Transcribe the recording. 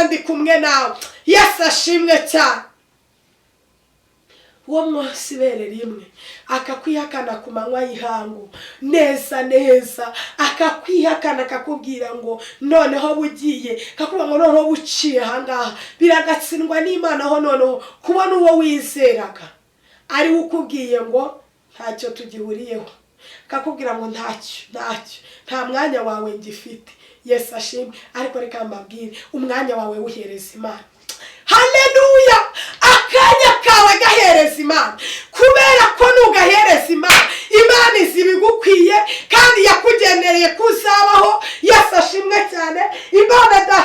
Ndi kumwe nawe. Yesu ashimwe cyane. Uwo munsi ibere rimwe akakwihakana ku manywa y'ihangu neza neza, akakwihakana, akakubwira ngo noneho bugiye, akakubwira ngo noneho buciye ahangaha. Biragatsindwa n'Imana aho noneho kubona uwo wizeraga ari we ukubwiye ngo ntacyo tugihuriyeho, akakubwira ngo ntacyo, ntacyo, nta mwanya wawe ngifite. Yesu ashimwe. Ariko reka mbabwire, umwanya wawe wuhereza Imana. Haleluya! Akanya kawe gahereza Imana, kubera ko nugahereza Imana, Imana izi ibigukwiye kandi yakugenereye kuzabaho. Yesu ashimwe cyane. Imana Data.